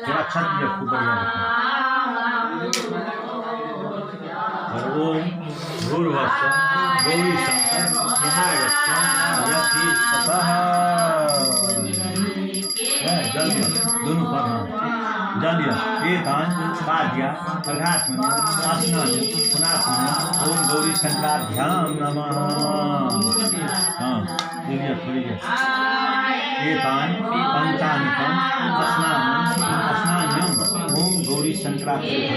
फिर अच्छा दिया खूब बढ़िया और ओम भूर्भुवस्व गौरी शंकर यति स्वतः जल दिया दोनों पर हाँ जल दिया एतान पाद्या अर्घात्मन स्नान पुनात्मन ओम गौरी शंकराभ्याम नमः। हाँ लिया थोड़ी एतान पंचानिकम स्नान स्नान्यम ओम गौरी शंकराभ्याम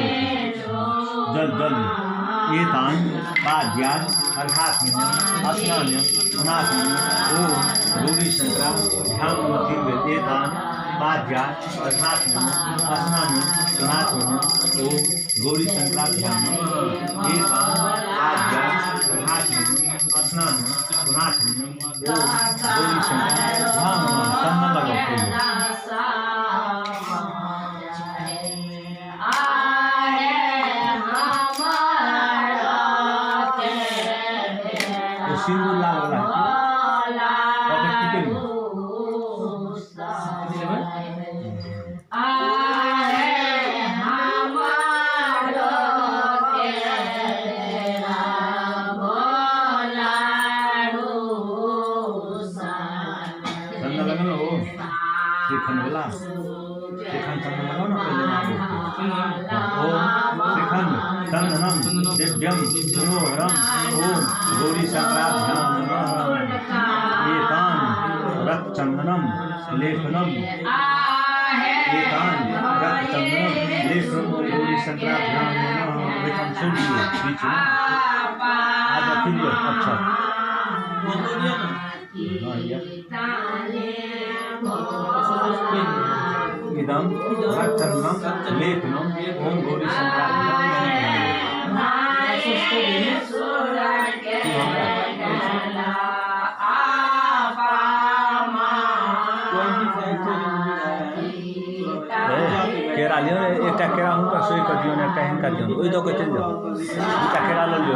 जल जल एतान पाद्या अर्घात्मन स्नान्यम पुनात्मन ओम गौरी शंकराभ्याम नमः। तीन बेर एतान पाद्या अर्घात्मन स्नान्यम पुनात्मन ओम गौरी शंकराभ्याम नमः। एतान पाद्या अर्घात्मन स्नान्यम पुनात्मन ओम गौरी शंकराभ्याम नमः। चंदन लगाओ पहिले। ओ सिन्दूर लाल वाला है पॉकेट की केली चंदन लगल हो श्रीखंड वाला श्रीखंड चंदन लगाओ ना पहले महादेव के। ओम श्रीखंड चंदनम दिव्यम मनोहरम ओम गौरी शंकराभ्याम नमः। एतान रक्त चंदनम लेखनम एतान रक्त चंदनम लेखनम गौरी शंकराभ्याम नमः। लेखन छोड़ दिए बीच में आधा फिर लियो। अच्छा हाँ ये इदम रक्तचंदनम लेपनम ओम गौरी शंकराभ्याम नमः। की हमरा ए, केरा लियौ ने एकटा केरा हुनका सोहि कऽ दियौन एकटा हिनका दियौन ओहि दऽ कऽ चलि जाउ दूटा केरा लऽ लियौ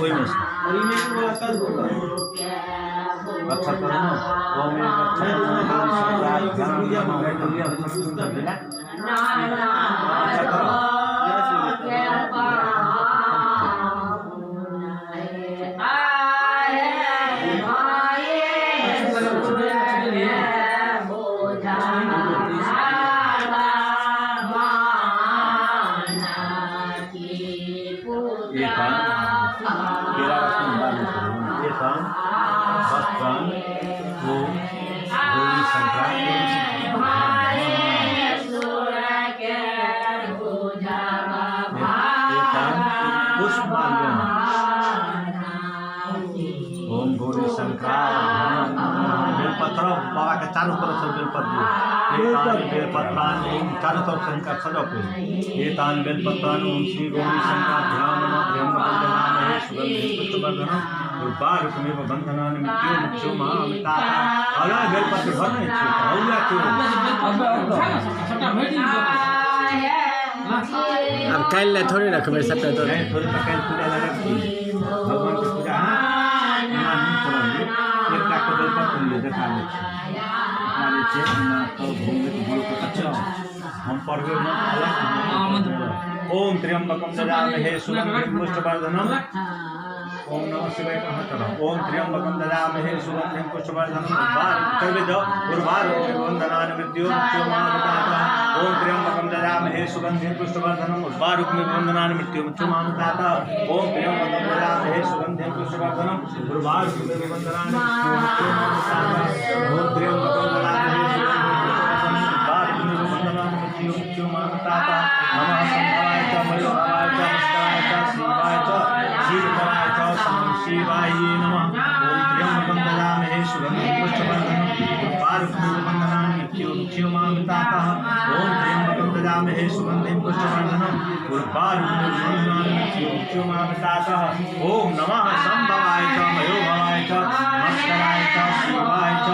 ओहिमे से अच्छा करू ने ओम गौरी शंकराभ्याम नमः। अच्छा करो। एतान केरा रखूँ बाद में करूँ। एतान वस्त्रान ओम गौरी शंकरा एतान पुष्पाल्यम ओम गौरी शंकरा बेलपत्र बाबा के चारू तरफ से बेलपत्र दियौ। एतान बेलपत्रान ओम चारू तरफ से हिनका सजाउ पहिले। एतान बेलपत्रान ओम श्री गौरी शंकराभ्याम नमः। त्र्यंबकं यजामहे सुगन्धिं पुष्टिवर्धनम् उर्वारुकमिव बन्धनानि मृत्यो मुक्षो महामिताः। अरे बेलपत्र भरने छी हौला क्यों आब काल्हि लए थोड़े रखबै सबटा तो। नहीं थोड़े तऽ काल्हि पूजा लए रखी भगवान के पूजा हाँ एना नहि चललियै एकटा के बेलपत्र लिअ देखा लै छी देखा लै छियै एना कऽ घूमैत घूमैत अच्छा हम पढ़बै मंत्र अलग ओम त्र्यंबकम यजामहे सुगन्धिं पुष्टिवर्धनम ओम नमः शिवाय कहाँ तरह ओम त्र्यंबकम यजामहे सुगन्धिं पुष्टिवर्धनम उर्वार चलबे जाओ उर्वारुकमिव बन्धनानि मृत्यो मृत्यो मामृतातः ओम त्र्यंबकम यजामहे सुगन्धिं पुष्टिवर्धनम उर्वारुकमिव बन्धनानि मृत्यो मृत्यो मामृतातः ओम त्र्यंबकम यजामहे सुगन्धिं पुष्टिवर्धनम उर्वारुकमिव बन्धनानि मृत्यो मृत्यो मामृतातः ओम त्र्यंबकम यजामहे सुगन्धिं पुष्टिवर्धनम उर्वारुकमिव बन्धनानि मृत्यो मृत्यो मामृतातः नमः शंभवाय च मयोभवाय च मस्कराय च शिवाय च शिवतराय च शिवाय नमः। ओम त्र्यंबकं यजामहे सुगन्धिं पुष्टिवर्धनम् उर्वारुकमिव बन्धनानि मृत्यो मृत्यो मामृतातः ओम त्र्यंबकं यजामहे सुगन्धिं पुष्टिवर्धनम् उर्वारुकमिव बन्धनानि मृत्यो मृत्यो मामृतातः ओम नमः शंभवाय च मयोभवाय च मस्कराय च शिवाय च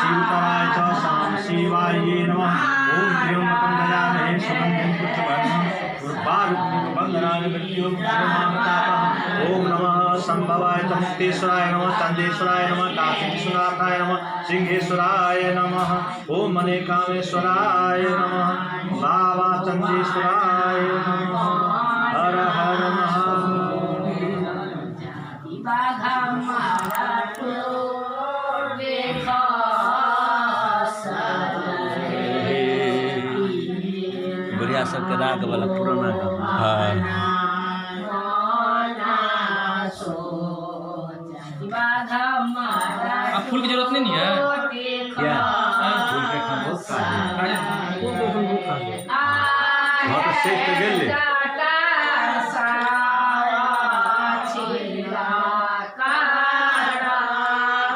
शिवतराय च शिवाय नमः। ओम त्र्यंबकं यजामहे सुगन्धिं पुष्टिवर्धनम् उर्वारुकमिव बन्धनानि मृत्यो मृत्यो मामृतातः ओम नमः शंभवाय च मुक्तेश्वराय नमः चंदेश्वराय नमः काशी विश्वनाथाय नमः सिंहेश्वराय नमः ओम मनोकामेश्वराय नमः। बाबा चंदेश्वराय नमः। हर हर महादेव। बुढ़िया सबके राग वाला पुराना गाना। हाँ। अब फूल की जरूरत नहीं है। क्या फूल के एखन बहुत काज है। हाँ तऽ सेठ तऽ गेल।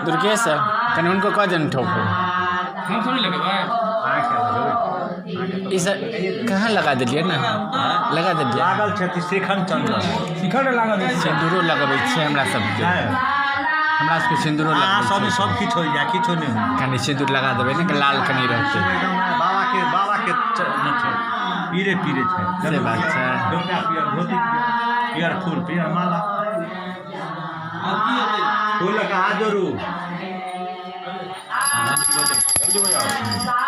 दुर्गेश सर, कनि हुनको कह देन ठोको। हम थोड़ी लगेबै। अहाँके लगेबै? अहाँके ई सर कहाँ लगा देलियै ने, लगा देलियै। लागल छथि श्रीखंड चंदन। शिखर लागल अछि। सिन्दूरो लगबै छियै हमरा सबके। नहि। हमरा सबके सिन्दूरो अहाँ लगबै सब छै। सब किछु होइया, किछो नहि होइया। कनि सिन्दूर लगा देबै ने, लाल कनि रहतै। एकदम बाबा के नहि छै, पीरे पीरे छै। से बात छै। डोका पियर, धोती पियर, पियर फूल, पियर माला। फूल लऽ कऽ हाथ जोड़ू। जल्दी बजाओ।